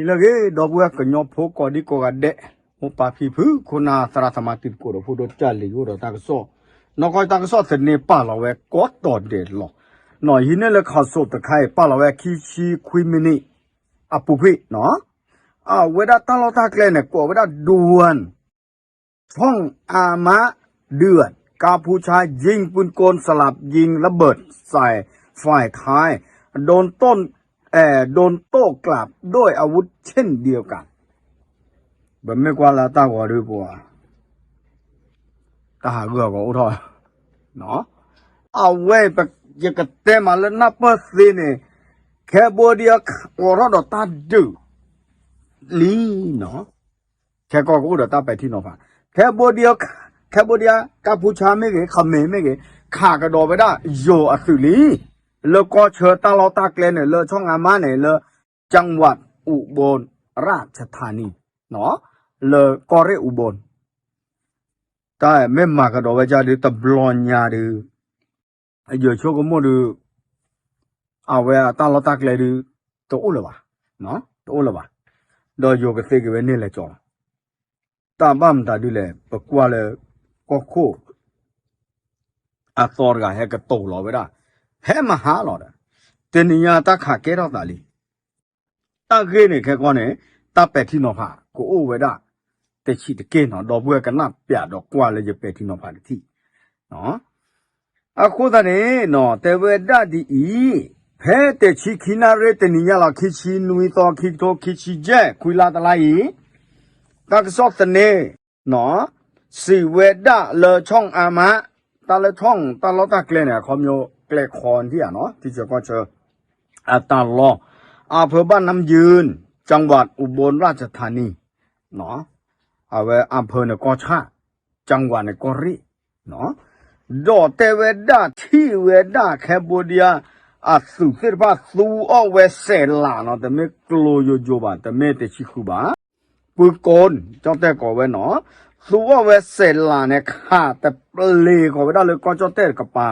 လၢအဂ့ၤ ဒီပုၢ်ဝဲၢ်ကညီဖိကိးဒံကိးဂၤဒဲး, မိၢ်ပၢ်ဖံဖု ခိၣ်နၢ်သရၣ်သမါတံၤသကိးဒီးဖိဒိၣ်ကၢ်လံၤ အိၣ်ဒီးတၢ်ကစီၣ်, နီၢ်ကီၢ်တၢ်ကစီၣ်သန့ပာ်လီၤဝဲကိးတီၤဒဲးလီၤ. နီၢ်ယဟံးန့ၢ်လၢခီၣ်စိးတခါအံၤ ပာ်လီၤဝဲခံဆံခွံမံးနံး အပူၤကွံာ်နီၤ, အဝဲဒၣ်တၢ်လီၢ်တၢ်ကျဲန့ၣ် ကိးဝဲဒၣ်ဒူဝၢၣ် ช่องอามาเดือด กัมพูชายิงปืนกลสลับยิงระเบิดใส่ฝ่ายไทย โดนต้น เอ่อ โดนโต้กลับด้วยอาวุธเช่นเดียวกัน ပမ့ၢ်ကွၢ်လၢတၢ်ဂီၤဒုးပှၤ တၢ်ဟးဂုာ်အဂီၤအိၣ်ထီၣ် အဝဲ ယကတဲမးလၢနၢ်ပၢၢ်သ့န့ၣ် Cambodia အိးထီၣ်ဒီးတၢ်ဒုးလံနီၤ, ခဲကီၢ်ကအိၣ်ဒီးတၢ်ပဲာ်ထံနီၤဖး Cambodia, Cambodia ကၢ်ဖူဆါမ့ၢ်ဂ့ၤ ခမဲၣ်မ့ၢ်ဂ့ၤ ခးကဒီးဝဲဒၣ်ယိၤအသုးလံ, လၢကီၢ်ဆၢတၢ်လီၢ်တၢ်ကျဲန့ၣ် လၢ ช่องอามา န့ၣ် လၢ จังหวัดอุบลราชธานี လၢကီၢ်ရ့ၣ် อุบล တၢ်မ့ၢ်မၤကဒီးဝဲဒၣ်ဒုး တဘျီညါဒုး ယဆိကမိၣ်ဒုး အဝဲအတၢ်လီၢ်တၢ်ကျဲဒုး တအိၣ်လၢၤဘၣ်, တအိၣ်လၢၤဘၣ်, ဒီးယိၤကသ့က့ၤဝဲန့ၢ်လဲၤကၠီလီၤ. တၢ်ဘၣ်မတၤဒုးလဲၣ် ပကွၢ်လၢ ကီၢ်ခိၣ် အသီတဂၤဟဲကတိၤလီၤဝဲဒၣ်, ဟဲမဟါလီၤဒီး တနံၤညါတၢ်ခးကဲထီၣ်သးလံ. တၢ်ဂ့ၢ်န့ၣ်ခဲကီန့ၣ် တၢ်ပဲာ်ထံနီၤဖးကအိၣ်ဝဲဒၣ် တဆံးတက့ၢ်နီၤ, ဒီပုၢ်ဝဲၢ်ကနၣ်ပျးဒီးကွၢ်လၢယပဲာ်ထံနီၤဖးတထံၣ် အဃိသတးန့ၣ်နီၤ တဲဝဲဒၣ်ဒ်အံၤ, ဖဲတဆံခံနၣ်ရံၣ်တနံၤညါလီၤ ခံဆံနွံသီ ခံကထိခံဆံယဲၢ် ခွံလါတလါအံၤ တၢ်ကစီၣ်သန့ စံးဝဲဒၣ်လၢ ช่องอามา, တၢ်လၢ ช่อง တၢ်လီၢ်တၢ်ကျဲန့ၣ် အခီပညီကျဲခီထံၣ်ဧါနီၤ ထံဆၢကီၢ်ဆၢ အတၢ်လီၢ် อำเภอบ้านน้ำยืน จังหวัดอุบลราชธานี အဝဲ อำเภอ န့ၣ် ကီၢ်ဆၣ် จังหวัด န့ၣ် ကီၢ်ရ့ၣ် ဒီးတဲဝဲဒၣ်ထံၣ်ဝဲဒၣ် Cambodia အသုးသ့ၣ်တဖၣ်သူအီၣ်ဝဲစဲးလးနီၤ, တမ့ၢ်ကျိယိယိဘၣ်, တမ့ၢ်တဆံဃုဘၣ်, ปืนกล ကၠီၣ်တဲၣ်ကိးဝဲနီၤ, သူအီၣ်ဝဲစဲးလးန့ၣ် ခးတပျ့ၤကီးဝဲဒၣ်လၢကီၢ်ကၠီၣ်တဲၣ်တကပၤ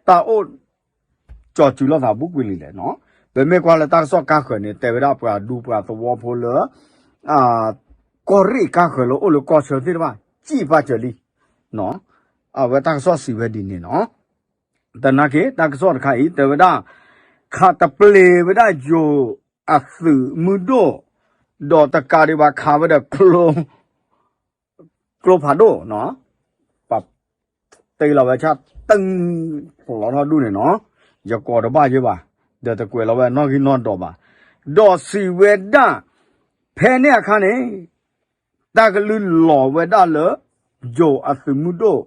တၢ်အိၣ် ကၠီၤစုၤလိာ်သးဘူးကွံာ်လံလဲၣ်နီၤ, ပမ့ၢ်ကွၢ်လၢတၢ်ကစီၣ်ကါဃၢၤန့ၣ် တဲဝဲဒၣ်ပှၤဒူပှၤသဝီဖိလၢ ကီၢ်ရ့ၣ်ကါဃၢၤလၢအိၣ်လၢကီၢ်ဆၢသ့ၣ်တဖၣ် စံၣ်ပာ်စၢၤလံ, အဝဲတၢ်ကစီၣ်စံးဝဲဒ်န့ၣ်နီၤ, သနာ်က့ တၢ်ကစီၣ်တခါအံၤ တဲဝဲဒၣ် ခးတပျ့ၤဝဲဒၣ်ယိၤအသုးမုၢ်ဒိၣ်, ဒီးတကးဒံးဘၣ်ခးဝဲဒီး ကျိဖးဒိၣ်နီၤ, ပ တ့လီၤဝဲဆၣ်တၢ် လီၤထီၣ်ဒူၣ်န့ၣ်နီၤ, ယကိးတဘၣ်ယဲဘၣ်, ဒီးတကွဲးလီၤဝဲနီၣ်ဂံၢ်နီၣ်ဒွးဘၣ်, ဒီးစံးဝဲဒၣ် ဖဲန့ၣ်အခါန့ၣ် တၢ်ကလုၢ်လီၤဝဲဒၣ်လၢ ယိၤအသုးမုၢ်ဒိၣ်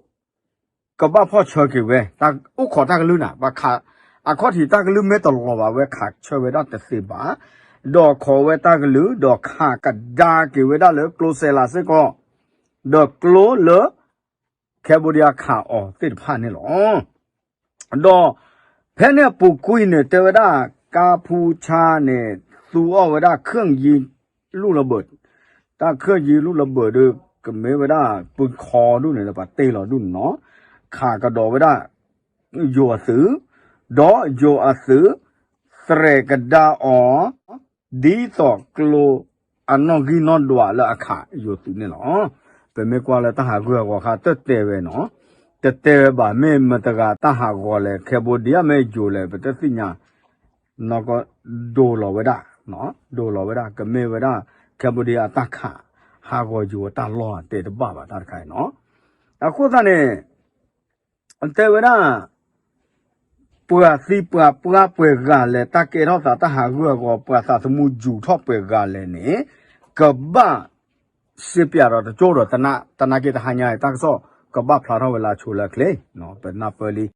ကဘၣ်ဖီၣ်ဆၢက့ၤဝဲ, အိၣ်ခိးတၢ်ကလုၢ်နၤ, ပှၤခး အခီၣ်ထံးတၢ်ကလုၢ်မ့ၢ်တလီၤဘၣ်ဝဲ ခးဆၢဝဲဒၣ်တသ့ဘၣ်, ဒီးခိးဝဲတၢ်ကလုၢ် ဒီးခးကဒါက့ၤဝဲဒၣ်လၢကျိစဲးလးစ့ၢ်ကီး, ဒီးကျိလၢ Cambodia ခးအီၤသ့ၣ်တဖၣ်န့ၣ်လီၤ. ဒီးဖဲန့ၣ်အပူၤကွံာ်န့ၣ် တဲဝဲဒၣ် ကါဖူဆါန့ၣ် သူအီၣ်ဝဲဒၣ် เครื่องยิงลูกระเบิด, တၢ် เครื่องยิงลูกระเบิด ဒုး ကမ့ၢ်ဝဲဒၣ် ปืนคอ ဒူၣ်န့ၣ် လၢပှၤတ့လီၤဒူၣ်န့ၣ်နီၤ, ခးကဒီးဝဲဒၣ် ယိၤအသုး, ဒီးယိၤအသုး သရဲးကဒါအီၤ ဒ်သိးကျိ အနီၣ်ဂံၢ်နီၣ်ဒွးလၢအခးယိၤသုးန့ၣ်လီၤ. ပမ့ၢ်ကွၢ်လၢတၢ်ဟးဂူာ်ဟးဂီၤခါ တတဲဝဲနီၤ, တတဲဝဲဘၣ် မ့ၢ်မတဂၤတၢ်ဟးဂီၤလဲၣ် Cambodia မ့ၢ်ယိၤလဲၣ် ပတသ့ၣ်ညါ, နီၢ်ကီၢ် ဒိလီၤဝဲဒၣ်, ဒိလီၤဝဲဒၣ် ကမ့ၢ်ဝဲဒၣ် Cambodia အတၢ်ခး ဟးဂီၤယိၤအတၢ်လီၢ် တဲတဘၣ်ဘၣ်တၢ်တခါအံၤနီၤ. အဃိသတးန့ၣ် တဲဝဲဒၣ် ပှၤသံပှၤပှၢ်ပှဲၤဂၤလဲၣ် တၢ်ကဲထီၣ်သးတၢ်ဟးဂူာ်ဟးဂီၤ ပှၤသးသမူယူၤထီၣ်ပှဲၤဂၤလဲၣ်န့ၣ် ကဘၣ်စံးပၠးဒီးတကၠိၢ်ဒီး သနာ်က့တဟါညါအံၤ တၢ်ကစီၣ်ကဘၣ်ဖျါထီၣ်ဝဲလၢအဆိလၢအချ့ ပနၢ်ပၢၢ်လံ. ဒီး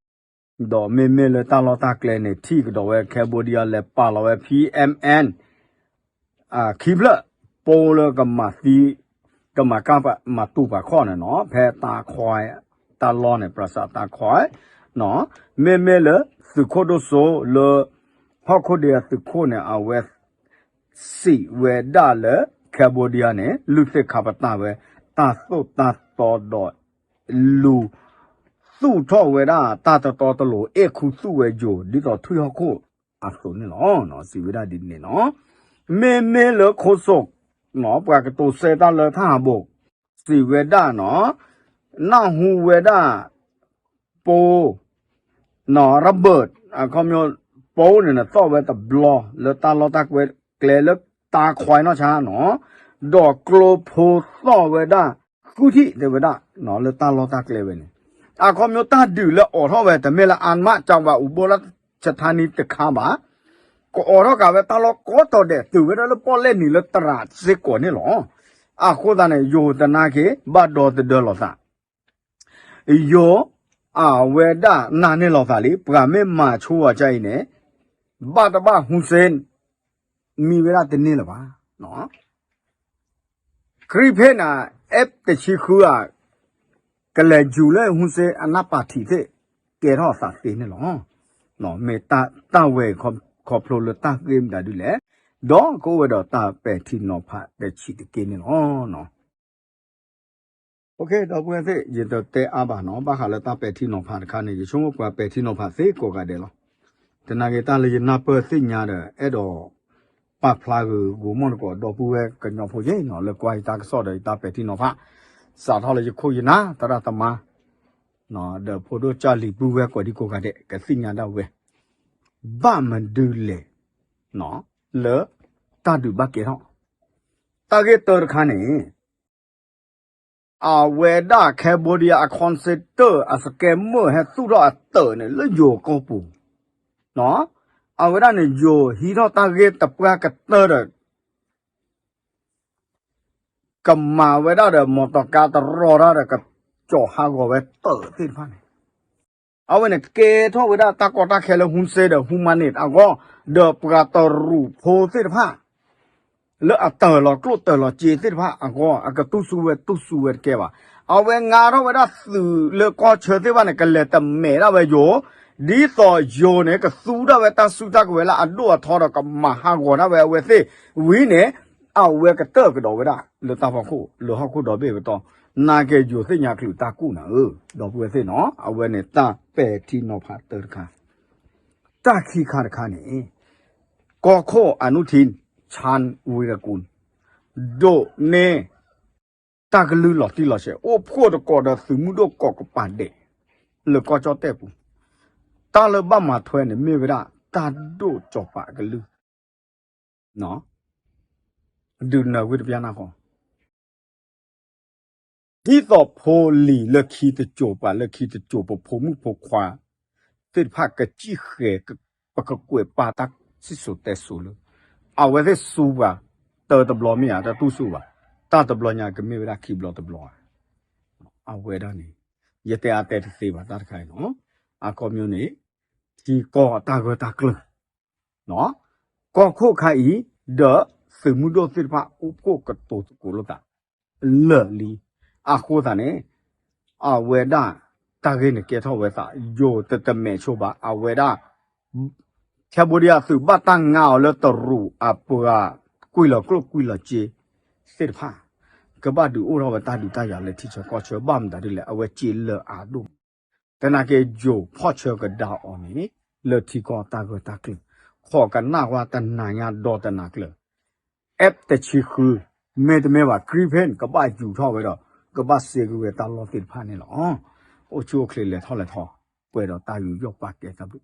မ့မ့ၢ်လၢတၢ်လီၢ်တၢ်ကျဲန့ၣ် ထံၣ်ကဒီးဝဲ Cambodia လဲၤပာ်လီၤဝဲ ဖံ မၣ် ခံဖျၢၣ် ပိလၢကမၤသံ ကမၤကၢ်မၤတူၢ်ပှၤခီၣ်န့ၣ်နီၤ ဖဲတၢ်ခွါ တၢ်လီၢ်န့ၣ် ပြၤစးတၢ်ခွါ မ့မ့ၢ်လၢသုးခိၣ်ဒိၣ်စိလၢ ဟီၣ်ခိၣ်ဒ့အသုးခိၣ်န့ၣ် အဝဲ စံးဝဲဒၣ်လၢ Cambodia န့ၣ် လုၢ်သ့ၣ်ခါပတာ်ဝဲ တၢ်သိၣ်တၢ်သီဒီး လူၤသူၣ်ထီၣ်ဝဲဒၣ်တၢ်တတီတလိၤ အဲၣ်ခူသူၣ်ဝဲယိၤ ဒ်သိးထွံၣ်ဟီၣ်ခိၣ်အသိးန့ၣ်လီၤ. စံးဝဲဒၣ်ဒ်န့ၣ်နီၤ. မ့မ့ၢ်လၢခိၣ်စိး ပှၤကတိၤစဲတၢ်လၢထၣ်ဟးဘိး စံးဝဲဒၣ်နီၤ, နၢ်ဟူဝဲဒၣ် ပိ နီၤ ရဘၢၣ် အခီပညီ ပိန့ၣ်နသီၣ်ဝဲတဘျီ လၢတၢ်လီၢ်တၢ်ကွဲးကျဲလၢတၢ်ခွဲးနီၢ်ဆါနီၤ, ဒီးကျိဖိသီၣ်ဝဲဒၣ် ဃုထံၣ်တဲဝဲဒၣ် လၢတၢ်လီၢ်တၢ်ကျဲဝဲန့ၣ်, အခီပညီတၢ်ဒုးလၢအိးထီၣ်ဝဲ တမ့ၢ်လၢအါမး ကၠၤဝးအူဘိလၢ ဆထါနံတခါဘၣ်, ကအိးထီၣ်ကးဝဲတၢ်လီၢ်ကိးတီၤဒဲး တုၤဝဲဒၣ်လၢပီၣ်လဲၣ်နံၤလၢတရးစ့ၢ်ကီးန့ၣ်လီၤ. အဃိသတးန့ၣ် ယိၤတနာ်က့ၤ ဘၣ်ဒီသဒၢလိာ်သး ယိၤ အဝဲဒၣ်နာ်န့ၢ်လိာ်သးလံ, ပှၤမ့ၢ်မၤဆိအီၤကအံၤန့ၣ် ဘၣ်တဘၣ်ဟူစ့ မံဝဲဒၣ်တန့ၢ်လၢၤဘၣ်. ခရံာ်ဖဲန့ၣ် F တဆံဃုဧါ, ကလဲၤယူၤလၢဟူစ့အနၢ်ပာ်ထံးသ့ၣ် ကဲထီၣ်အသးသ့န့ၣ်လီၤ. မ့ၢ်တၢ်ဝဲခီဖျိလၢတၢ်ဃ့မတၤဒ်လဲၣ်, ဒီးကအိၣ်ဝဲဒီးတၢ်ပဲာ်ထံနီၤဖးတဆံးတက့ၢ်န့ၣ်လီၤ. ဒီပုၢ်ဝဲၢ်သ့ၣ် ယတတဲအါဘၣ်နီၤ, ဘၣ်ဃးလၢတၢ်ပဲာ်ထံနီၤဖးတခါန့ၣ် ယဆိကမိၣ်ပှၤပဲာ်ထံနီၤဖးသ့ကိးဂၤဒဲးလီၤ. သနာ်က့တၢ်လၢယနၢ်ပၢၢ်သ့ၣ်ညါဒီး အဲၣ်ဒိးပာ်ဖျါဂ့ၤဂ့ၤမိၢ်တကိး ဒီပုၢ်ဝဲၢ်ကညီဖိယဲနီၤ လၢကွၢ်ယတၢ်ကစီၣ်ဒီးယတၢ်ပဲာ်ထံနီၤဖး, စးထီၣ်လၢယခိၣ်ယနၢ် သရၣ်သမါ ဒီးဖိဒိၣ်ကၢ်လံၤပုၢ်ဝဲၢ်ကိးဒံကိးဂၤဒဲး ကသ့ၣ်ညါဒၣ်ဝဲ ဘၣ်မနုၤလဲၣ် လၢတၢ်ဒုးဘၣ်ကဲထီၣ် တၢ်ဂ့ၢ်တၢတခါန့ၣ် အဝဲဒၣ် Cambodia အ consul အ scammer ဟဲသူၣ်ထီၣ်အတၢးန့ၣ် လၢယိၤကီၢ်ပူၤ, အဝဲဒၣ်န့ၣ် ယိၤဟံးထီၣ်တၢ်ဂ့ၢ်တပှၢ်ကတၢၢ်ဒီး ကမၤဝဲဒၣ်ဒီး မီတီကါတရီတၢ်ဒီး ကကၠီၤဟးဂီၤဝဲတၢးသ့ၣ်တဖၣ်န့ၣ် အဝဲန့ၣ်ကဲထီၣ်ဝဲဒၣ်တၢ်ကီတၢ်ခဲလၢ ဟူစ့ဒီး ဟူမၤန့ၣ် အဂီၢ်, ဒီးပှၤတရူးဖိသ့ၣ်တဖၣ် လၢအတၢၢ်လီၤကျိၣ်တၢၢ်လီၤစ့သ့ၣ်တဖၣ်အဂီၢ် အကတူၢ်ဆူၣ်ဝဲတူၢ်ဆူၣ်ဝဲတကဲဘၣ်. အဝဲငါထီၣ်ဝဲဒၣ်သုးလၢကီၢ်ဆၢသ့ၣ်တဖၣ်န့ၣ် ကလဲၤတမဲာ်ဒၣ်ဝဲယိၤ, ဒ်သိးယိၤန့ၣ် ကသူဒၣ်ဝဲတၢ်စုတၢ်ကဝဲၤလၢအဒိၣ်အထီဒီး ကမၤဟးဂီၤဒၣ်ဝဲအဝဲသ့ၣ်ဝံၤန့ၣ် အဝဲကတၢၢ်ကဒီးဝဲဒၣ် လၢတၢ်ဖီခိၣ် လၢဟီၣ်ခိၣ်ဒီဘ့ၣ်ပတီၢ်, နာ်က့ယိၤသ့ၣ်ညါချုးတၢ်ကူၣ်နၤဧၢ, ဒီပုၢ်ဝဲၢ်သ့ၣ်နီၤ အဝဲန့ၣ်တၢ်ပဲာ်ထံနီၤဖးတၢတခါ တၢ်ခံခါတခါန့ၣ် ကီၢ်ခိၣ်အနုထံ ဆၣ်ဝံၤရကူၣ် ဒိးန့ၢ် တၢ်ကလုၢ်လီၤတံၢ်လီၤဆဲး အိၣ်ဖှိၣ်သကိးဒီးသုးမုၢ်ဒိၣ်ကိးကပၤဒဲး လၢကီၢ်ကၠီၣ်တဲၣ်ပူၤ, တၢ်လၢဘၣ်မၤထွဲန့ၣ် မ့ၢ်ဝဲဒၣ်တၢ်ဒိၣ်စီၤပၤအကလုၢ် ဒုးနၢၤဝံၣ်တပျၢ်နၢ်ဃီ ဒ်သိးဖိလံၤလၢခံတစိၤ ပှၤလၢခံတစိၤ ပဖိမုၣ်ဖိခွါသ့ၣ်တဖၣ် ကစံၣ်ဃဲၤ ပကကွဲးပာ်တၢ်စံၣ်စိၤတဲစိၤလၢ အဝဲသ့ၣ်စူၤပှၤ တၢတဘျီမ့ၢ်ဧါ တတူၢ်စူၤဘၣ်, တၢ်တဘျီညါကမ့ၢ်ဝဲဒၣ်ခံဘျီတဘျီဧါ. အဝဲဒၣ်န့ၣ် ယတဲအါတဲတသ့ဘၣ်တၢ်တခါအံၤနီၤ, အခီပညီန့ၣ် ထံကီၢ်တၢ်ဂၢၢ်တၢ်ကျၢၤ ကီၢ်ခိၣ်ခါအံၤ ဒီးသုးမုၢ်ဒိၣ်သ့ၣ်တဖၣ် အိၣ်ဖှိၣ်ကတိၤသကိးလိာ်သး လၢာ်လံ. အဃိသတးန့ၣ် အဝဲဒၣ် တၢ်ဂ့ၢ်န့ၣ်ကဲထီၣ်ဝဲသး ယိၤတတမဲာ်ဆိဘၣ် အဝဲဒၣ် Cambodia သုးဘၣ်တၢ်ငါအီၤလၢတရူးအပှၤ ကွံာ်လီၤကျိၣ်ကွံာ်လီၤစ့သ့ၣ်တဖၣ် ကဘၣ်ဒုးအိၣ်ထီၣ်ဝဲတၢ်ဒုးတၢ်ယၤလၢထံဆၢကီၢ်ဆၢ ဘၣ်မတၤဒ်လဲၣ် အဝဲစ့လၢာ်အါဒိၣ် သနာ်က့ယိၤဖီၣ်ဆၢကဒါအီၤန့ၣ် လၢထံကီၢ်တၢ်ဂၢၢ်တၢ်ကျၢၤ ခိးကနၣ်ဝဲတနၤညါဒီတနၤကျၢၤ F တဆံဃု မ့တမ့ၢ်ဘၣ် ခရံာ်ဖ့ၣ်န့ၣ် ကဘၣ်ယူၤထီၣ်ဝဲဒီး ကဘၣ်စ့ကွံာ်ဝဲတၢ်လီၢ်သ့ၣ်တဖၣ်န့ၣ်လီၤ. အိၣ်ဆူၣ်အိၣ်ချ့လဲၤထီၣ်လဲၤထီ ပှဲၤဒီးတၢ်ယူးယီၣ်ပာ်ကဲတၢ်ဘျုး